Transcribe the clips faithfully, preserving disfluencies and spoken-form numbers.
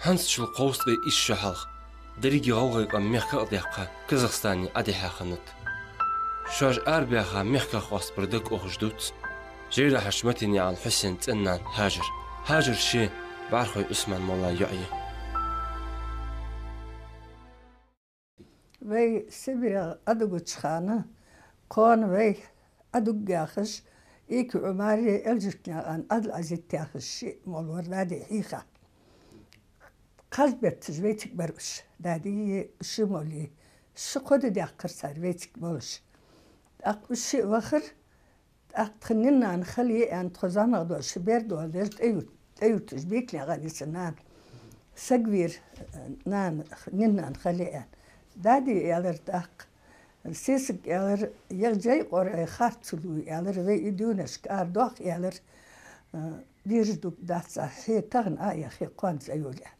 ХӀанзчул кховзткъеи исс шу хьалха деррига гӀалгӀай къам мехках а даьккха, Казахстане Ӏодихьа хиннад. Шоаш арабаьха мехках къоастабар дагахьа ухаш дувц Жайрахьарча Матенаькъан Хьусена цӀен-нана Хьажара. Хьажар ше БӀархой Ӏусман-моллай йоӀ я. Вай Сибрех Ӏодугача хана, кхоана вай Ӏодуг яхаш, Икий Ӏумари Эльжутканаькъан Ӏабдул-Ӏазизи яхаш шиъ молла вар дади хьийха. Кхаж бетташ вайцига бар уж, дади, ши молли, ши-кхо ди даьккхар цар вайцига молаш. ТӀаккха уж шиъ вахар, тӀаккха тха нина-нана хала я аьнна, тхо зӀамагӀа дола ши бер дола деш тӀают-, тӀаютташ Бикнаькъан Ӏийса нана. Саг вийра, нана, нина-нана хала я аьнна. Дади, аьлар тӀаккха, сесаг, аьлар, е жай къора харц ца лу, аьлар, вай и дийнашка арадоах, аьлар, бераш дуг дац, хье тахан Ӏа яхе, кхоана цӀа йоле аьнна.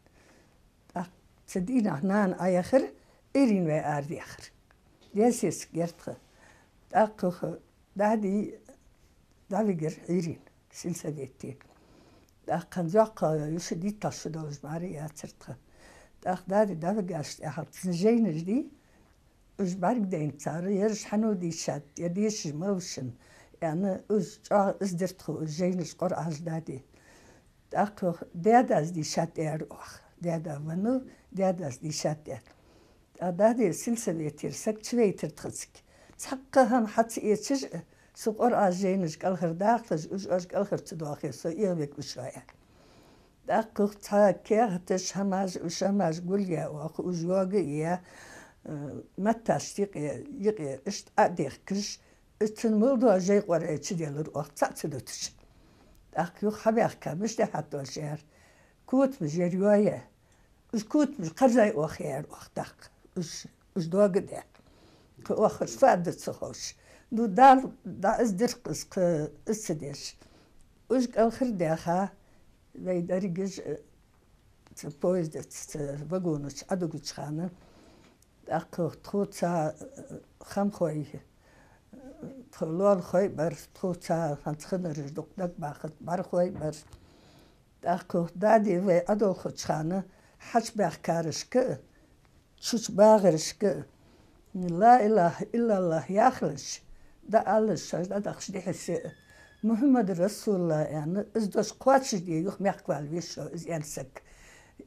ТӀаккха цу дийнахьа нана Ӏояхар, Ӏуйрийна вай арадаьхар. Даь-сесаг яр тха. ТӀаккха дади дӀавигар Ӏуйрийна сельсовете. ТӀаккха хӀанз йоккха ю шу, дийтта шу долаш мара яцар тха. ТӀаккха дади дӀавигача тӀехьагӀа цун жайнаш дий, уж бӀаргадайна цар, ераш хьан дийшад, е дешаш малашан, аьнна, уж чӀоагӀа из дир тхо, уж жайнаш, Къуръанаш дади. ТӀаккха даь-дас дийшад, аьлар оаха. Даь-да веннав, даь-дас дийшад, аьлар. ТӀаккха дади сельсоветера саг чувайтар тхоцига. Цхьаккха хӀама хьа ца эцаш, цу Къуръанаш, жайнаш кӀалхара дахалаш, уж оаш кӀалхара ца доахе, со эгӀавергва шо, аьлар. ТӀаккха цхьа каьхаташ, хӀамаш, уж хӀамаш гулъяь оаха, уж йоагаяь, э, метташ юкъе, юкъе иштта Ӏодехкаш, из цун мел дола жай къора чуделлар оаха, цаӀ ца дуташ. ТӀаккха юха хьабаьхка, мишта хьатташ, аьлар. Котамаш ер йоаяь, уж котамаш кхарзай оаха, аьлар оаха тӀаккха. Уж, уж доагадаь. Кхы оаха фу аргда ца ховш. Ну, Дала дӀа из дир-кх из, кхы из ца деш. Уж кӀалхара даьха, вай дерригаш, э, цу поездаца, цу вагонаца Ӏодугача хана, тӀаккха тхоца, э, хамхой, э, тха лоалахой бар, тхоца хӀанз хиннараш дукха дагабахац, бӀарахой бар. ТӀаккха дади вай Ӏодолхача хана хьачубаьхкарашка а, чубагӀарашка а: «Ла илахӀа иллаллахӀ» яхалаш, дӀаалалаш, шоаш дӀадахача дехьа-сехьа: «Мухьаммад РасулуллахӀ», аьнна, из дош кхоачашде юха мехка вала веза шо, из аьнна саг,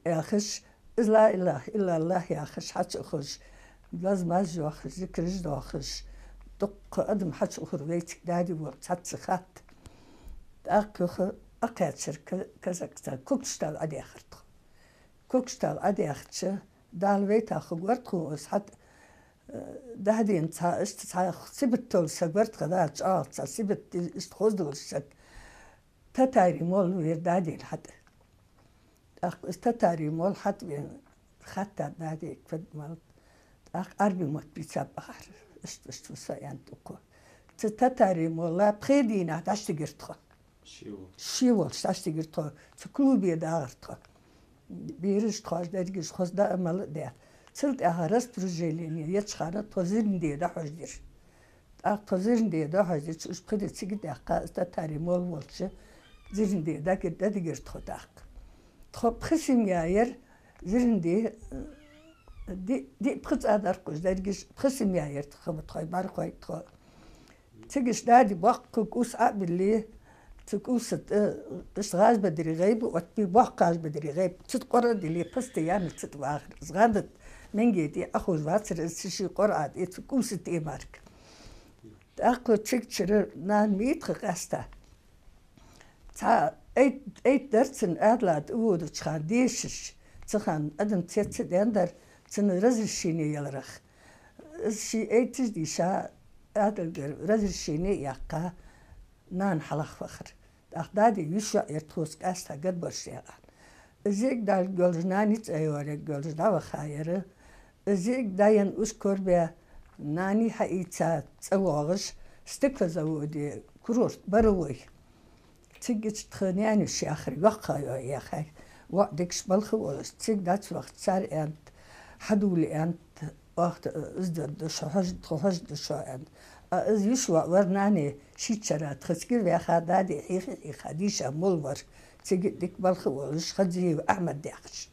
яхаш, из «Ла илахӀа иллаллахӀ» яхаш, хьачуухаш, лазамаш йоахаш, зикраш доахаш, дуккха адам хьачуухар вайцига, дади волча цхьацца хатта. ТӀаккха юха Ӏокхаьчар ка-, казакца, Куктыштал Ӏодаьхар тхо. Куктыштал Ӏодаьхача, Дала вайтах хургвар тхона из хьат-, э, даьхадена цхьа, иштта цхьа сибат долаш саг вар тха, да, чӀоагӀа цхьа сибат, иштта хоза долаш саг. Татари молла вера дадийна хьатӀа. ТӀаккха из татари молла хьатӀавена, хаттар дади квад мал, тӀаккха Ӏарбий мотт бийцаб бахар. Иштта, иштта ва со, аьннад укхо. Цу татари молла пхе дийнахьа дӀачудигар тхо. Ший волча дӀачудигар тхо, цу клубе дагӀар тхо. Бераш тхоаш, дерригаш хоза даа-мала а даь. Цул тӀехьагӀа распределение еча хана тхо Зирнде дӀахьожадир. ТӀаккха тхо Зирнде дӀахьожадича, уж пхи ди цига даьккха, из татари молла волча Зирнде дӀадигар тхо тӀаккха. Тхо пхи семья яр Зирнде, э, ди-, диъ-пхи цӀа дар-кх уж, дерригаш пхи семья яр тха, тхоай бӀарахой, тхо. Цига иштта дади боккха кӀувс Ӏо а билле, цу кӀувса тӀа, э, иштта гӀажбадри гӀайба, оттабе боккха гӀажбадри гӀайба, цу тӀа Къуръан дилле, постоянно цу тӀа вагӀар. Из гӀанда тӀа, менге тӀа Ӏохувш вацар из, цу ший Къуръан тӀа, цу кӀувса тӀа мара-кх. ТӀаккха цига чура нана ма йий тха къаьстта. Цхьа айт-, айт дар цун Ӏаьдала тӀа водача хана дешаш, цу хана адам цецдаьннадар цунна разрешение яларах. Из ший айташ дийша, Ӏаьдалгара разрешение а яьккха, нана хьалхавахар. ТӀаккха дади йиша йоӀ яр тхоца къаьстта Гадболчанаькъан. Из йиӀиг Далла йолаш, нани цӀа йолга йолаш дӀаваха яр. Из йиӀиг даьна уж корабаь, нани хьаийца цӀа воагӀаш, стеклозаводе курорт Боровой. Цига иштта тха наьна йиша яхар, йоккха йоӀ яхар, воӀ дикаш балха а волаш, цига дӀа ца вахача цар аьннад: «Хьадувла, — аьннад, — оаха из дергда шо, хьожаргда, тхо хьожаргда шо», — аьннад. А из йиша воӀ вар, нани шийчара тха цига ваьха, дади хьийха-хьийха дийша молла вар, цига дика балха а волаш, Хазиев Ахьмад яхаш.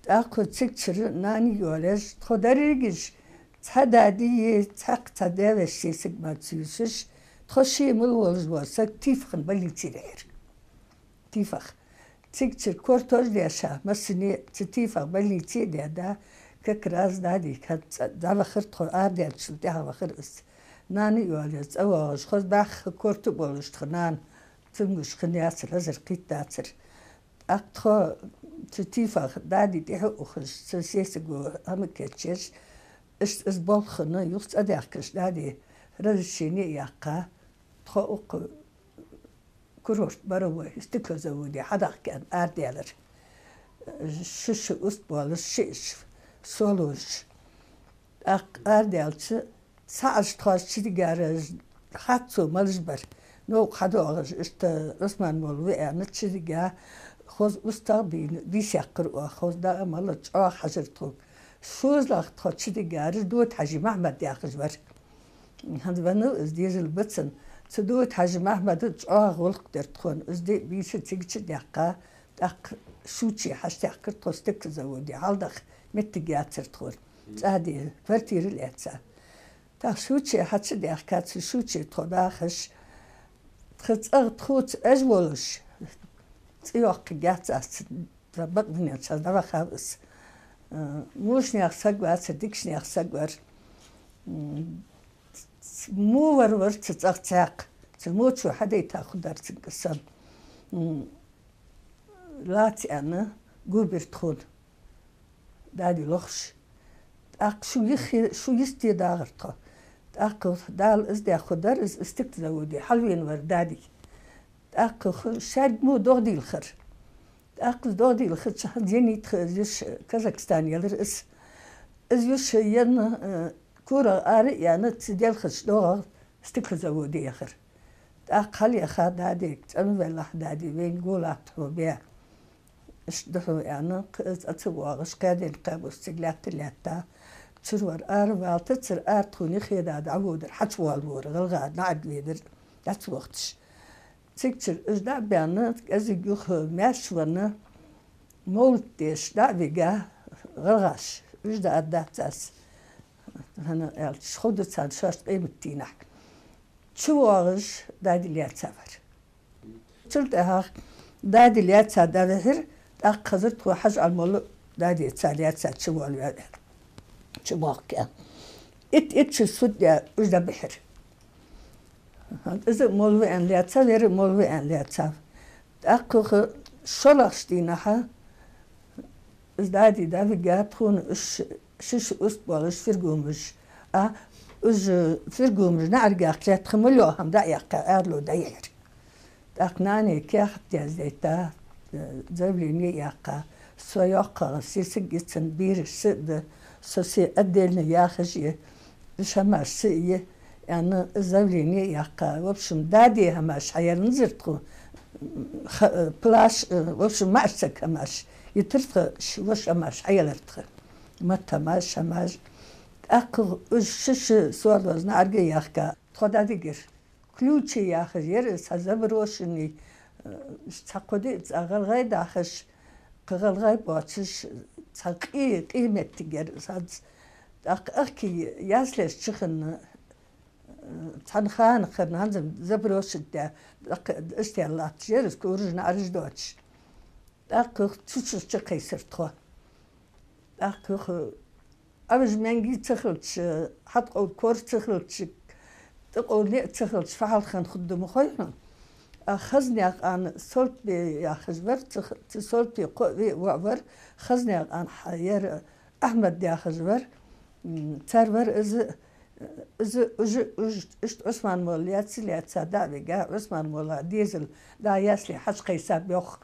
ТӀаккха цига чура нана йолаш, тхо дерригаш, цхьа дади, цхьаккха цхьа даь-веший сесаг мара ца ювцаш, тхо ше мел волаш вола саг Тифахана больнице даьхьар. Тифах. Цига чура кортош деш, массане а цу Тифах больнице а даьд, как раз дади хӀанз цӀа дӀавахар тхо, арадаьлчул тӀехьагӀа вахар из. Нана йолаш цӀа воагӀаш, хоза баьхха корта болаш тха нана, цамогаш хиннаяцар, хӀанзара кхийттадацар. ТӀаккха тхо цу Тифах дади тӀехьа ухаш, цу сесаго хӀама кийчъеш, иштта из болх хинна, юха цӀадаьхкача дади разрешени а яьккха, тхо укх курорт Боровой стеклозаводе хьадахка аьнна арадаьлар. Ши-ши уст болаш, шиъ-шиъ со ловш. ТӀаккха арадаьлча, цхьаъаш тхоаш чудигара хьаццо малаш бар. Новкъа хьадоагӀаш, иштта Ӏусман-молла ва аьнна, чудига хоза устагӀа бийна, бийса яьккхар оаха, хоза даа а мала, чӀоагӀа хьажар тхога. ШозлагӀа тхо чудигараш Дота-Хьажий Махьмад яхаш вар. ХӀанз веннав из, дезал ба цун. Цу Дота-Хьажий Махьмада чӀоагӀа гӀулакх дир тхона. Из ди а, бийса а цига чудаьккха, тӀаккха Шуче хьачудаьхкар тхо стеклозаводе, хьалдаха моттиг яцар тхона. ЦӀа де, квартира лаьца. ТӀаккха Шуче хьачудаьхка, цу Шуче тхо дахаш, тха цӀагӀа тхоца Ӏеш волаш, цӀи йоаккхаргьяц аз цу, цу бакъдунен чу дӀавахав из. Э, вошанех саг вацар, дикашнех саг вар. М, ц-, ц-, во вар-вар цу цӀагӀа цхьаькха, цу вочо хьадайта хургдар цунга санна. М, лаца аьнна, гобир тхона дади лохаш. ТӀаккха шу йиххе, шу йисте дагӀар тхо. ТӀаккха Дала из даь хургдар, из стеклозаводе хьалвена вар дади. ТӀаккха ху-, шаьрга мо догӀа дийлхар. ТӀаккха из догӀа дийлхача хана еннай тха из йиша, Казахстане ялар из. Из йиша енна, э, корах ара а яьнна, цу делхача догӀах стеклозаводе яхар. ТӀаккха хьалъяха дадега, цӀенвеллахь, дади, вайна го латт хьо бе. Иштта да хьона, аьнна, кх-, из цӀа ца воагӀаш, кхаь ден, кхаь бус цига лаьтта-лаьтта, чура вар аравалийтацар, ара тхона хьеда дӀаводар, хьачувоалавора, гӀалгӀа наӀарга ведар, дӀа ца вахийташ. Цига чура уж дӀа а баьнна, кӀезига юха маьрша венна, мовлат деш дӀа а вига гӀалгӀаша, уж дӀааргдац аз, хӀана аьлча, ховргда царна шоашта къематдийнахьа. ЧувоагӀаш дади лаьца вар. Цул тӀехьагӀа дади лаьца дӀавихьар, тӀаккха хазар тхо Хьажа-Ӏаьла-молла дади цар лаьца чувоалаваь, чубоагӀа аьнна. Итт-итт шу суд даь уж дӀабихьар. Из а молла ва аьнна лаьцав, ер а молла ва аьнна лаьцав. ТӀаккха юха шоллагӀча дийнахьа из дади дӀавига, тхона уж ши-ши уст болаш фиргомаш, а, уж фиргомаш наӀарга яьккха лаьтта, тха мел йола хӀама дӀа а яьккха, Ӏаьдало дӀайихьар. ТӀаккха нане каьхат яздайта, э, заявлени яьккха, со йоккхагӀа сесаг я, цун бераш са а да, со се отдельно яхаш я, уж хӀамаш са а я, аьнна, заявлени яьккха. В общем, дади хӀамаш хьаеланзар тхо, ха-, э, плащ, э, в общем, маӀача сага хӀамаш. Йитар тха ш-, воша хӀамаш хьаелар тха. Матта хӀамаш, хӀамаш. ТӀаккха уж ши-ши сордоз наӀарга яхка, тхо дӀадигар. Ключи яхаш яр из, цхьа заброшенный, э, цхьа кхо-диъ цӀа гӀалгӀай дахаш, кхы гӀалгӀай боацаш, цхьа къе, къе моттиг яр из хӀанз. ТӀаккха ахкий яслеш чухинна, э, цхьан хана хинна, хӀанз заброшить даь, тӀаккха иштта латташ яр из, кураж наӀараш доацаш. ТӀаккха цу чу чукхайсар тхо. ТӀаккха юха Ӏовижа маьнги ца хилча, хьатӀакъовла кора ца хилча, тӀакъовла ниӀ ца хилча, фу хьал хинна хургда ма хой хьона. А Хазнаькъан Солтбе яхаш вар, цу х-, цу Солтбе кхо а виъ воӀ вар, Хазнаькъан хьа-, яр Ахьмад яхаш вар, м, цар вар из, из, уж, уж, иштта Ӏусман-молла лаьца, лаьца дӀа а вига, Ӏусман-молла дезал дӀа ясле хьачукхайса, боху,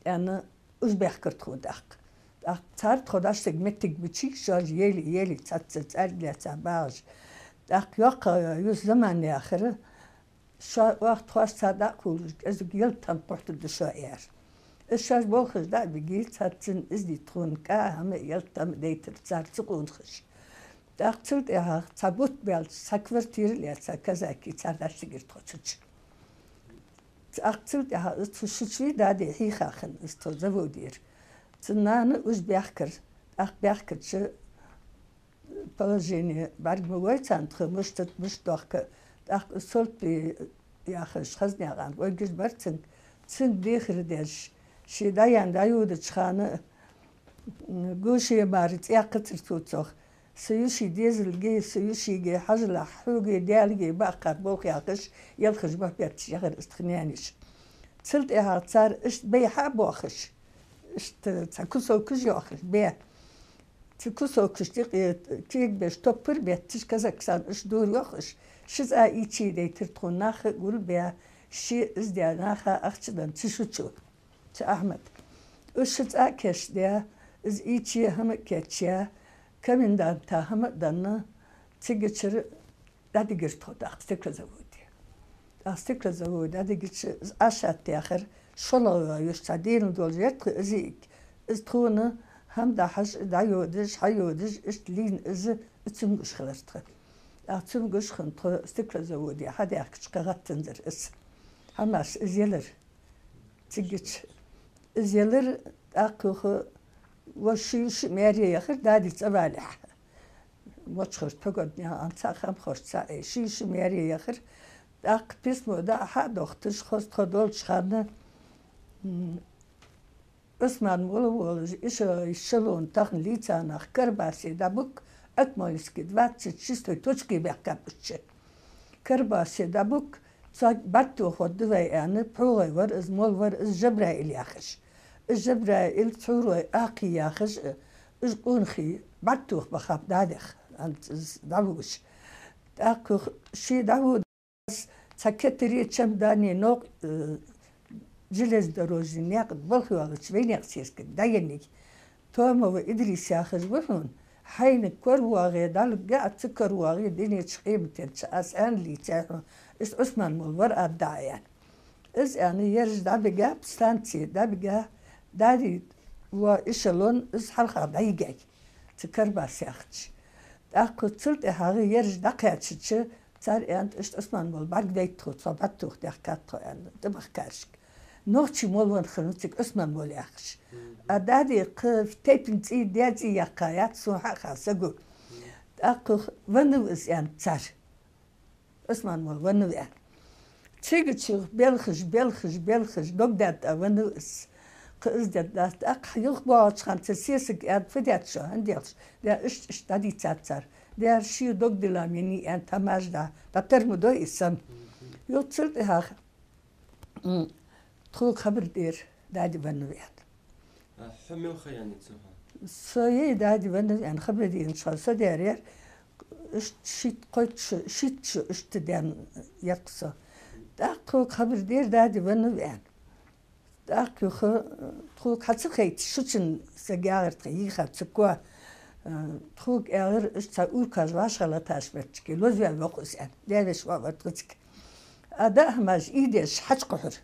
аьнна, уж баьхкар тхона тӀаккха. ТӀаккха цар тхо дӀасаг моттиг бичиг, шоаш ели-ели цхьацца цӀарга лаьца багӀаш. ТӀаккха йоккха юс заман яхара, шо оаха тхоашца дӀа а кхувлаш, кӀезига ялат-хӀама кхухьаргда шо, аьлар. Из шоаш болхаш дӀа а биги, цхьаццанна из ди тхона кӀа а, хӀама а, ялат-хӀама а дайтар цар ца къонахаш. ТӀаккха цул тӀехьагӀа цхьа бутт баьлча, цхьа квартира лаьца казаки, цар дӀасагир тхо цу чу. ТӀаккха цул тӀехьагӀа из цу шу чу дади хьийха хинна, из тхо заводера. Цун нана уж баьхкар. ТӀаккха баьхкача положени бӀарга ма гой царна тха, мишта, мишта дохка. ТӀаккха из Солтбий яхаш хазнаькъан гӀойгаш бар цунга. Цунга дехар деш, ше дӀаяьнна дӀайодача хана, м, гуше мара цӀи яьккхацар цо цох. Са йиший дезалга, са йишийга хьажалахь, хьога, Даьлага баккха болх яхаш, елхаш мохь бетташ яхар из тха наьна-йиша. Цул тӀехьагӀа цар иштта бӀеха а боахаш, иштта цхьа кусокаш йоахаш бе. Цу кусокашта юкъе кегабеш топпар бетташ, Казахстан иштта дора йоахаш, ши цӀа ийча дайтар тхона, нах а гулбе, ше из даь, наха ахча денна цу шу чу. Цу Ахьмада. Уж ши цӀа а кийчдаь, из ийча хӀама а кийчъяь, коменданта хӀама а денна, цигачара дӀадигар тхо тӀаккха стеклозаводе. ТӀаккха стеклозаводе дӀадигача, из Ӏашат яхар, шоллагӀа йолаш цхьа денал долаш яр тха из йиӀиг. Из тхона хӀама дӀахьош, дӀайодаш, хьайодаш, иштта лийнна из, из цамогаш хилар тха. ТӀаккха цамогаш хинна тхо стеклозаводе хьадаьхкача кхы гӀаттанзар из. ХӀамаш из елар. Цигача из елар, тӀаккха юха вож ши йиша маьре яхар, дади цӀавалехь. Мочхарча погоднех анца а, хамхошца а, э, ши йиша маьре яхар. ТӀаккха письмо дӀа а хьа а дохийташ, хоза тхо долча хана, м, Ӏусман-молла волаш, иша-, эшелон тахан лийца нах Карабасе дӀабуг, Акмолински двадцать шестой точке баьхкаб уж. Карабасе дӀабуг, цхьа бӀаргтоха хӀоттаду вай аьнна, пхьогӀа вар из, молла вар из, Жабраил яхаш. Из Жабраил, Цхьурой Акхий яхаш, уж къонахий бӀаргтоха бахаб дадех, анца из дӀавугаш. ТӀаккха ше дӀавугаш, цхьа кетаре чемодане новкъа, э, железнодорожни наькъа тӀа болх йоалача вайнаькъан сесагага дӀаеннай. Томова Идрис яхаш ва хьона, хьайна коравоагӀе дӀалургва Ӏа, ца коравоагӀе дунен чу, къематден чу аз хьаьна лийцай хьона, иштта Ӏусман-молла вар аргда Ӏа, аьнна. Из аьнна, ераш дӀабигаб, станце дӀабигаб, дади вола эшелон из хьалха дӀайигай, цу Карабас яхача. ТӀаккха цул тӀехьагӀа ераш дӀакхаьчача, цар аьннад, иштта Ӏусман-молла бӀаргадайт тхо, цо бӀаргтоха даьхкад тхо, аьнна, тӀабахкарашка. Нохчий молла венна хиннав цига Ӏусман-молла яхаш. А дади кхы тайпан цӀи, даь цӀи яьккха яц, сона хьа а хиннад саго. ТӀаккха веннав из, аьннад цар. Ӏусман-молла веннав, аьнна. Цигача белхаш, белхаш, белхаш, дог даьнна тӀа веннав из. Кхы из даьнна дац, тӀаккха юха боагӀача хана цу сесага аьннад, фу даьд шо, хӀана делаш? Даьра, иштта, иштта дӀадийцад цар. Даьра, ший дог дилла ма йий, аьннад, тамаш да, дӀатар ма дой из санна. Юха цул тӀехьагӀа, м, тхога хабар дера, дади веннав, аьнна. А хьо мел ха яьннай цу хана? Со, е, дади веннав аьнна хабар денача хана со даьр яр, иштта шийтта, кхойтта шу, шийтта шу иштта даьнна яр-кх со. ТӀаккха тхога хабар дера, дади веннав аьнна. ТӀаккха юха, э, тхога хьа ца хайташ, шучун саг ягӀар тха йийха цу коа, э, тхога аьлар, иштта цхьа уркаш вӀашагӀлаташ моттиге лозаваьв йоах из, аьнна. Даь-веший воӀ вар тха цига. А даа хӀамаш ийдеш хьачукхухьар.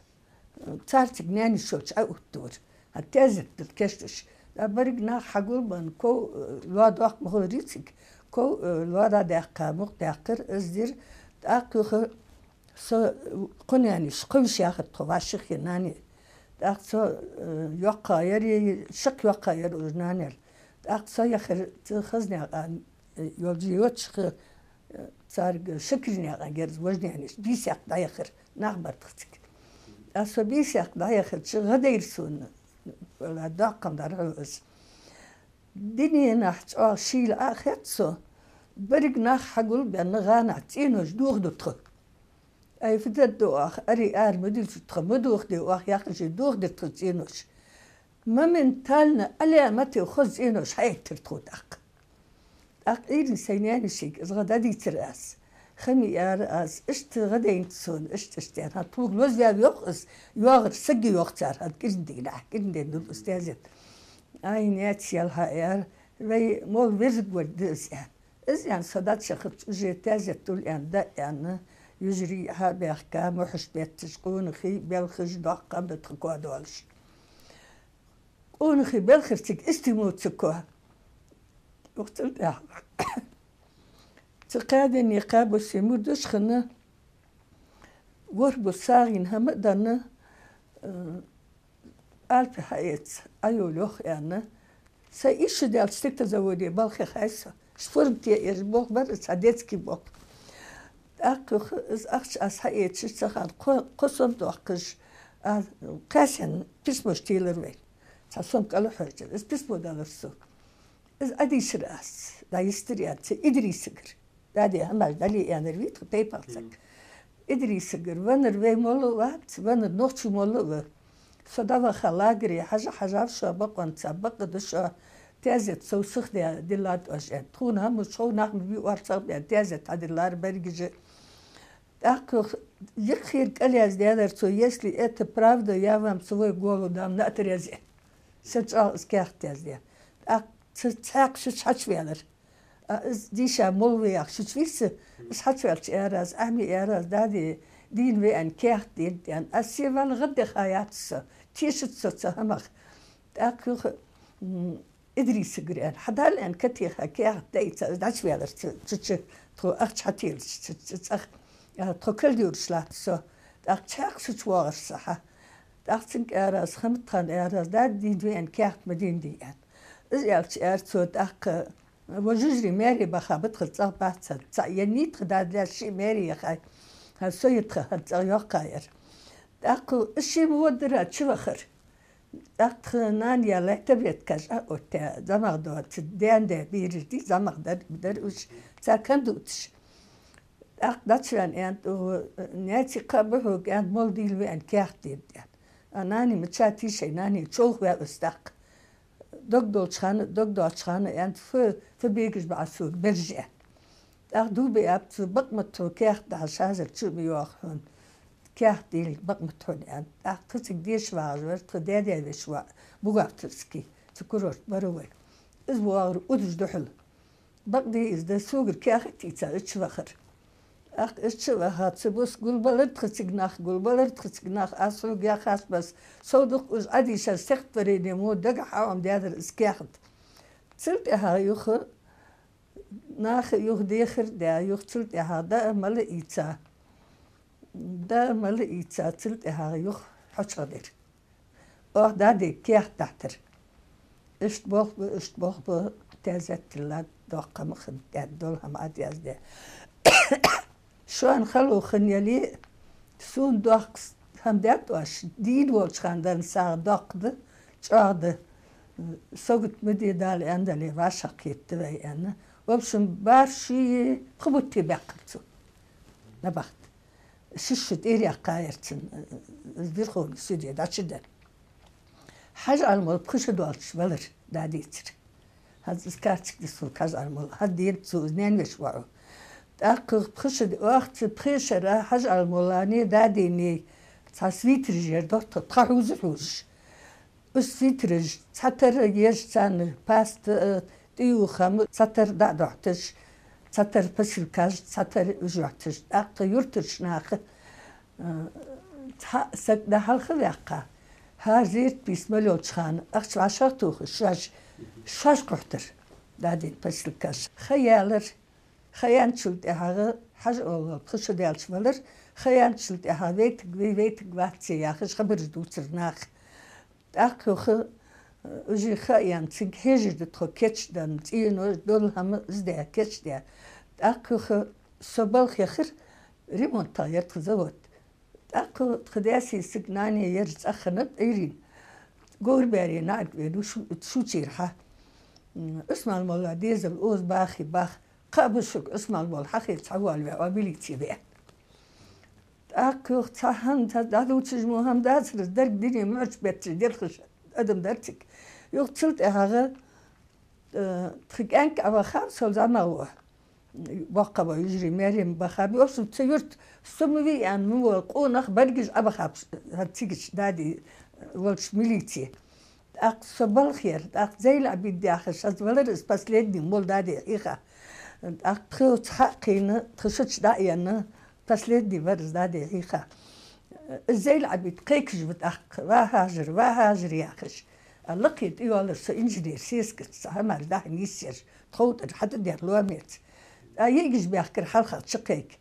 Цар цига наьна-йиша йолча Ӏоуттавар. ХӀанз таьзет дала кийчдеш. ТӀаккха берригаш нах хьагулбенна, ков, э, лоа доккха ма хуларий цига. Ков, э, лоа дӀадаьккха, мукъадаьккхар, из дир. ТӀаккха юха со, э, кхо наьна-йиша, кхо йиша яхар тхо, вӀашагӀкхийтта нана. ТӀаккха со, э, йоккха яр, шаккха йоккха яр уж нана. ТӀаккха со яхар цу хазнаькъан, э, йолча йоцаш, э, царга Шакирнаькъан герз вож наьна-йиша, бийсакх дӀаяхар, нах бар тха цига. ТӀаккха со бийсакх дӀаяхача гӀа дайра сона, валлахӀи, доккха дар хьона из. Дуненахь чӀоагӀа шийла Ӏо а хет со, берригаш нах хьагулбенна гӀанахь цӀенош дохаду тхо. Ай, фу дергда оаха, ари ара ма дилча тхо, ма дохаде оаха яхаш, дохадир тха цӀенош. Моментально Ӏаламате хоза цӀенош хьаэттар тхона тӀаккха. ТӀаккха Ӏуйрийна сай наьна-йишийга из гӀа дӀадийцар аз. Хами, аьлар аз, иштта гӀа дайнад сона, иштта, иштта, аьнна. ХӀанз тхога лозаваьв йоах из, йоагӀар саг я йоах цар, хӀанз кӀирандийнахь, кӀиранденна дул из таьзет. Ай, наьцаелхьа, аьлар, вай молла верзаргвар да из, аьнна. Из аьнна, со дӀачахача, уже таьзет дул аьнна, даа аьнна, йижарий хьа а баьхка, мухьаш бетташ, къонахий, белхаш, доккха хӀама да тха коа долаш. Къонахий, белхарий цига истий мо цу коа. Юха цул тӀехьагӀа цу кхаь денна, кхаь буса мурдаш хинна, ворхӀ бус сагӀийна хӀама а денна, э, Альпе хьаэца, Ӏайолале йоах аьнна. Са ишта даьлча стеклозаводе балхе хьайса. Шпурнте еш болх бар, цхьа детский болх. ТӀаккха из ахча аз хьаэцаш ца хана, кхо, кхо сом доаккхаш, а, кхаьсен письмош телар вай. Цхьа сом кӀала хьожар. Из письмо далар сога. Из Ӏадийшар аз, дӀайистар аьнна, цу Идрисагара. Дади хӀамаш дӀале аьннар вий тха тайпан саг. Идрисагара веннар вай молла а вац, веннар нохчий молла а ва. Со дӀаваха лагере, хьажа-хьажав шо бокъонца, бакъда шо, тезет сов сиха де-, диллад оаш аьнна. Тхона хӀама шоай нах ма бий орцагӀа бен, тезет хьадиллар берригаш а. ТӀаккха йикхир кӀалъяз даьлар цо, если это правда, я вам свой голову дам на отрез. Са чӀоагӀа из каьхат яздаь. ТӀаккха ца-, цхьаькха шуча хьачуваьлар. А, из дийша молла ва яхаш шуча вийрса, из хьачуваьлча аьлар аз, Ахьми, аьлар аз, дади, дийна ва аьнна каьхат денад аьнна. Аз се вала гӀаддаха яц со, тешац со цу хӀамах. ТӀаккха юха, м, Идрисагара аьнна, хьадала аьнна, катеха каьхат дӀаийца, из дӀачуваьлар цу, цу чу, тхо ахча хьателаш, цу, цу цӀагӀа, а, тхо калдуьраш латт со. ТӀаккха цхьаькха шуча воагӀар са хьа. ТӀаккха цунга аьлар аз, Хаматхан, аьлар аз, дади, дийна ва аьнна каьхат ма денадий аьнна. Из аьлча аьлар цо, тӀаккха вай жожагӀате маьре баха ба тха, цӀагӀа бац хӀанз. Цхьа еннай тха, дада лаьца шиъ маьре яхай. ХӀанз со я тха, хӀанз цӀагӀа йоккхагӀъяр. ТӀаккха из ше ма воддара чувахар. ТӀаккха тха нана яьлай таблеткаш а оттаяь, зӀамагӀа доацаш, даьна даь бераш дий, зӀамагӀа дар, дар уж, цар кандуцаш. ТӀаккха дӀачувена аьннад, наьци кхаъ ба хьога аьннад, молла дийна ва аьнна каьхат денад аьнна. А нани ма ца тийшай, нани човхаваьв из тӀаккха. Дог долча хана, дог доацача хана аьннад, фу, фу бегаш ба Ӏа сога, бержа аьнна. ТӀаккха дув биаб цо, бакъ ма да хьона, каьхат дахьаш хьазар чу ма йоагӀа хьона. Каьхат денилга бакъ ма да хьона аьннад. ТӀаккха тха цига деша вагӀаш вар тха даь-даь веший воӀ, бухгалтерский, цу курорте бар вай. Из воагӀар удаш духьал. Бакъда из да, согара каьхат ийца из чувахар. ТӀаккха из чуваха, цу бус гулбелар тха цига нах, гулбелар тха цига нах, аз хьога яхаш бац, сов дукха уж Ӏадийшар, стихотворени мо дагахьа Ӏомадаьдар из каьхат. Цул тӀехьагӀа юха наха юха дехар а даь, юха цул тӀехьагӀа даа-мала а ийца. Даа-мала а ийца, цул тӀехьагӀа юха хьачухдир. Оаха дади каьхат дахьийтар. Иштта болх ба, иштта болх ба, тезет тиллад, доккха хӀама хиннад, тӀехьа дола хӀама Ӏаяздаь. Шоана хало хинна яле а, сона доккха хӀама даьд оаш, дийна волча хана денна сагӀа доккха да, чӀоагӀа да, сагот ма де Дала аьннадале, вӀашагӀкхетаргда вай аьнна. В общем, бархӀ шуи пхи бутти баьккхар цо. Набахта. Ши шу тӀера яьккхаяр цунна, э, Верховный суде дӀачудаьнна. Хьажа-Ӏалимолла пхи шу доацаш валар дадийцар. ХӀанз из карточка да сога Хьажа-Ӏалимолла. ХӀанз денад цо из наьна веший воӀо. ТӀаккха пхи шу, оаха цу пхе шера Хьажа-Ӏалимолланеи дадийнеи цхьа свитераш яр доттагӀа, тха хьувза хьувзаш. Уж свитераш цхьатарра еш царна паста, э, тӀаювха хӀама, цхьатарра дӀа а дохьийташ, цхьатарра посылкаш, цхьатарра уж йохьийташ. ТӀаккха юртарча наха, э, цхьа саг дӀахьалха ваьккха, хӀара зерат бийса мел йолча хана ахча вӀашагӀтохаш, шоаш, шоаш кхухьийтар дадийна посылкаш. Ха яьлар, ха яьнначул тӀехьагӀа Хьажа-Ӏалимолла пхи шу даьлча валар, ха яьнначул тӀехьагӀа вайтаргвий, вайтаргваций яхаш хабараш дувцар наха. ТӀаккха юха, э, уже ха а яьнна, цунга хьежаш да тхо кийчдаьнна, цӀенош, дола хӀама из даь, кийчдаь. ТӀаккха юха со балха яхар, ремонтах яр тха завод. ТӀаккха тха даьсий саг, нани яр цӀагӀа хиннаб Ӏуйрийна. Говрбаьри наӀарга вена шу-, шучера хьа. М, Ӏусман-молла дезал оза бахе бах, кхаъ ба шуга, Ӏусман-молла хьахилча хьавоалаве, Ӏа милице ве. ТӀаккха юха цхьа хӀама, цхьа дӀадувцаш мо хӀама дацар из, деррига дуне муьрча бетташ делхаш адам дар цига. Юха цул тӀехьагӀа, э, тха кӀаьнк Ӏабахаб, сол зӀамагӀа ва. Боккха ба, йижарий маьре ма бахаб. В общем, цу юрта со ма вий аьнна ма вола къонах берригаш Ӏабахаб хӀанз цига дади волча милице. ТӀаккха со балха яр, тӀаккха Зейла-Ӏабид яхаш, хӀанз валар из последний, молла дади хьийха. ТӀаккха тхоца хьакхийна, тха шуча дӀа а енна, последний вар из дади хьийха. Из Зейла-Ӏабид кхайкаш ва тӀаккха, ва Хьажар, ва Хьажар яхаш. А лакхе тӀайоалар со инженер сесагаца, цхьа хӀамаш дахьа нийсъеш, тхов тӀара хьатӀадер ломеца. А йиӀигаш баьхкар хьалхагӀа чукхайка.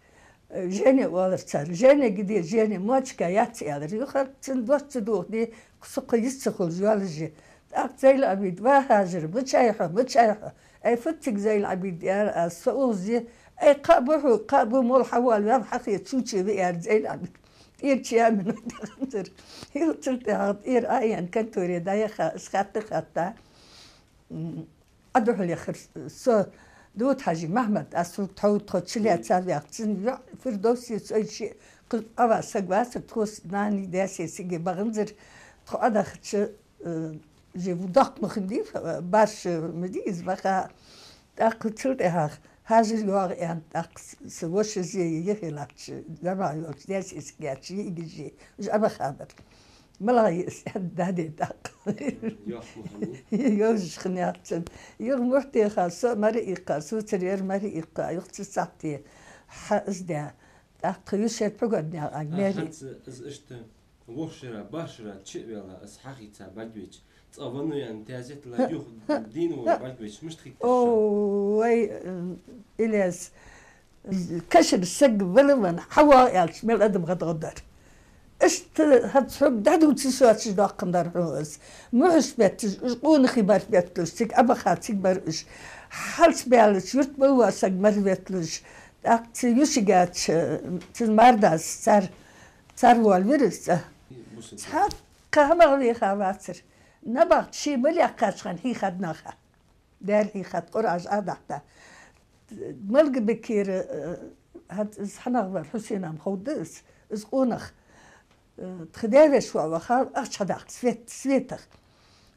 Жене оалар цар. Жене, где Женя? Мочка яц, аьлар. Юха цун дош ца дохаде, со кхы йист ца хулаш йоалаш я. ТӀаккха Зайла-Ӏабид: «Ва Хьажар, мичай хьо, мичай хьо?» «Ай, фу цига, Зайла-Ӏабид, — аьлар аз, — со укхаза я». «Ай, кхаъ ба хьога, кхаъ ба, моллагӀа хьавола, ваьнна хьахе, чу-чу ва», — аьлар Зайла-Ӏабид. ТӀера чу яьннай вай дагӀанзар. Юха цул тӀехьагӀа тӀера Ӏояьнна конторе дӀаяха, из хатта-хатта. М, Ӏодухьал яхар со, Дауд-Хьажий Махьмад, аз цунга тхьовра тхо чулоацаш ваьхача, цун йоӀ Фирдовсий, со шиъ, кхы Ӏоваь саг вацар, тхо нани даьси сиге багӀанзар, тхо Ӏодахача, э, жив доккха ма хиннадий, баш, э, ма дий из ваха. ТӀаккха цул тӀехьагӀа Хьажар йоагӀа аьнна, тӀаккха с-, са вошас а, йиӀиг латтача, жамаӀа йолча даьси сиге яьча йиӀигаш а, уж Ӏобаха бар. МалагӀа я из аьнна, даде тӀаккха. Йоах ма хиннадий. Йовзаш хиннаяц цун. Юха мухь теха, со мара иккха, сувцар яр мара иккха, юха цу сахьте хьа из даь. ТӀаккха юшер пхьугоднега А, мери. ХӀанз из иштта вокх шера, барх шера чу а ваьнна, из хьахийца бӀаргавайча, цкъа вану ян тезет ла юха дийна вай бӀаргавайча, мишта хетар шоана? О, вай, э, Илез, кашара саг вала ван, хьавоагӀа аьлча, мел адам гӀадгӀадар. Иштта хӀанз хьога дӀадувца соцаш доаккхандар хьона из. Мухьаш бетташ, уж къонахий мара бетталуш, цига Ӏобаха цига бар уж. Хьалчбаьлча, юрта балва саг мара бетталуш. ТӀаккха цу юшигача, цун мардас, цар, цар волавир из цӀа. Цхьаккха хӀамах веха вацар. Набахта ше ма лекхача хана хьийхад наха. Даьра хьийхад, Къуръан Ӏодахьийтад. Малгобекера, э, хӀанз из хьанах вар, Хьусена-м ховргда из, из къонах, э, тха даь-веший воӀ ваха, ахча хьадаккха Свет-, Светах.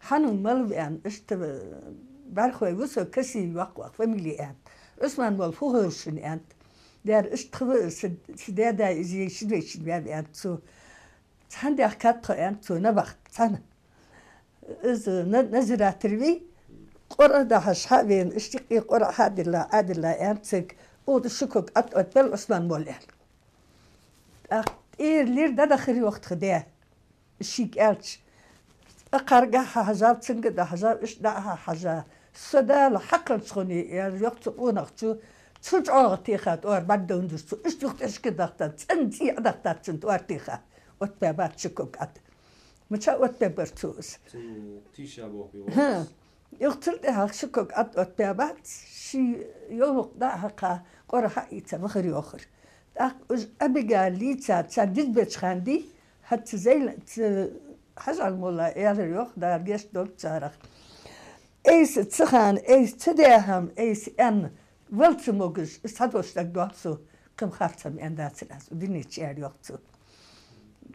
Хьанна мала ва аьнна, иштта, э, бӀархой ва со, Касиев йоаккх вай фамили аьнна. Ӏусман-молла фу ховр шун аьннад. Даьра, иштта тха ва, са, са даь-да из е шин вешин ваьв аьннад цо. Цхьана даьхкад тхо аьннад цо набахта, цхьана. Из на-, надзиратель вий, Къуръан дахьаш хьавена, иштта юкъе Къуръан хьадилла, Ӏадилла аьннад цига, укх ши ког Ӏад оттабел Ӏусман-молла аьнна. ТӀаккха тӀера лир дӀадахар йоах тха даь. Шийга аьлча, акхарга хьахьажав, цунга дахьажав, иштта дӀа а хьахьажа. Со Дала хьакхалчхоне, яр йоах цу къонахчо, цу чӀоагӀа теха тӀоара бӀаргадайнадир цо, иштта юха тӀехьашка дахьийтад, цӀена цӀий Ӏодахийтад цун тӀоара теха. Оттабаьбац ши ког Ӏад. Мича оттабаьбар цо из? Цун тийша боху йоах. ХӀа. Юха цул тӀехьагӀа ши ког Ӏад оттабаьбац, ший йовлакх дӀа а хьекха, Къуръан хьаийца вахар йоахар. ТӀаккха уж Ӏобига лийца, царна дизбеча хана дий, хӀанз цу Зайла-, цу Хьажа-Ӏаьла-молла аьлар йоах, Дала гешт долда царех. Айса цу хана, айса цу даь хӀама, айса аьнна, вала ца могаш, из цхьа дош дагадоагӀа сона, кхы-м харцам аьнна дацар аз, дунен чу, аьлар йоах цо.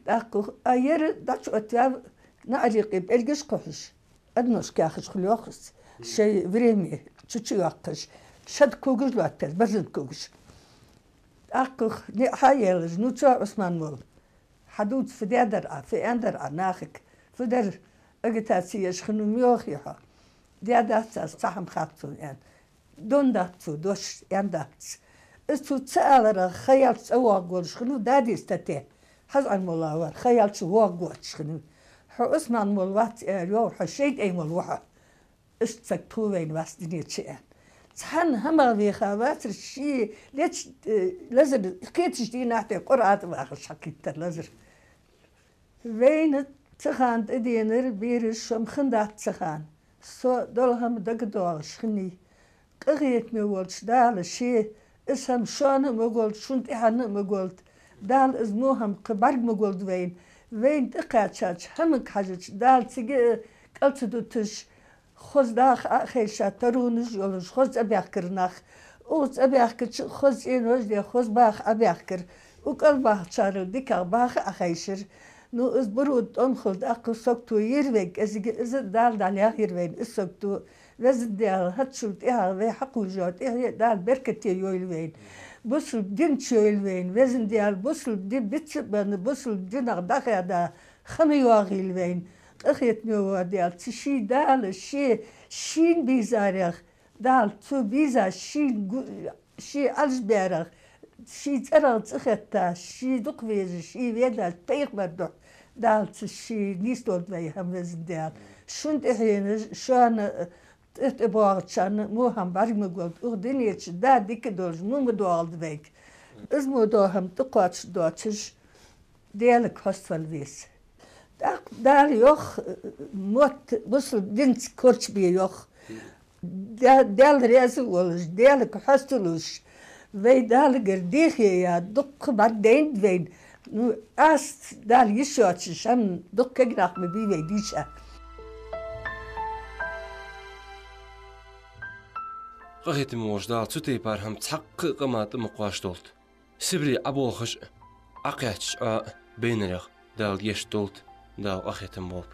ТӀаккха, а ер дӀачуоттаваьв, наӀарий юкъе пӀелгаш кхухьаш, одножка яхаш хул йоах из, шоай время чу-чу йоаккхаш, шад когаш лоаттабеш, барзан когаш. ТӀаккха ниӀ хьаелаш, ну цо, Ӏусман-молла, хьадувца, фу даьдар Ӏа, фу аьннадар Ӏа нахага, фу дар, агитаци еш хиннав ма йоахий хьо. Даь-дац аз, цхьа хӀама хац сона аьнна. Дун дац цо, дош аьнна дац. Из цо ца аларах ха яьлча цӀавоагӀаргволаш хиннав, дади-ста те. Хьажа-Ӏаьла-молла вар, ха яьлча воагӀаргвоацаш хиннав. Хьо Ӏусман-молла вац, аьлар йоах, хьо шайтӀай-молла ва хьо. Иштта саг тхов вайна вац дунен чу аьнна. Цхьанна хӀамах веха вацар ше, леча, э, лазар, кхеташ дийнахьа тӀа Къуръан тӀа вахаш хьакхийттар лазар. Вайна цу хана тӀаденар, бераш, шо-м хиннадац цу хана. Со дола хӀама дагадоагӀаш хиннай. Къахетаме волча Дала ше, из хӀама шоана а ма голда, шун тӀехьенна а ма голда. Дала из во хӀама кхы бӀарга ма голда вайна. Вайна тӀакхаьчача хӀаманга хьежача, Дала цига а кӀал ца дуташ, хоза даха Ӏо а хайша, таронаш а йолаш, хоза цӀабаьхкар нах. Укхаза цӀабаьхкача, хоза цӀенош а даь, хоза баха Ӏобаьхкар. Укх кӀал бахачарел дикагӀа баха а Ӏохайшар. Ну, из Барода тӀом хилда, тӀаккха сагото йир вайга кӀезига, из Дала дӀалаьгӀар вайна, из сагото. Везан Даьла, хӀанзчул тӀехьагӀа вай хьакхувш йола тӀехье Дала беркате йойла вайна. Бусалба дин чу йойла вайна. Везан Даьла, бусалба ди бицца а бенна, бусалба динах дӀахаьда хӀама йоагӀийла вайна. Къахетаме вола Даьла, цу ший Дала, ше, шийна бийзарех, Дала цо бийза шийна гу-, ше Ӏалашбаьрех, ший цӀерах цӀи хетта, ше дукха везаш, ше ведаш пайхамара духьа, Дала цу ший нийсдолда вай хӀама, Везан Даьла. Шун тӀехьенаш, шоана тӀа-, тӀабоагӀачарна во хӀама бӀарга ма голда, укх дунен чу да дика долаш во ма доагӀалда вайга. Из мо дола хӀама тӀакхоачаш доацаш, Даьлага хьаставала веза. ТӀаккха Дала йоах, мотт бусалба динца корчабе йоах. Да-, Даьла раьза волаш, Даьлага хьаставалаш, вай Далагара дехьа я дукха бӀаргадайнад вайна. Ну, аз Дала йиш йоацаш, хӀама дукха кагий нах ма бий вай дийша. Къахетам болаш Дала цу тайпара хӀама цхьаккха а къаман тӀа ма кхоачадолда. Сибре Ӏоболхаш а, Ӏокхаьчача Ӏоа а байнарех Дала гешт долда, Дала къахетам болба.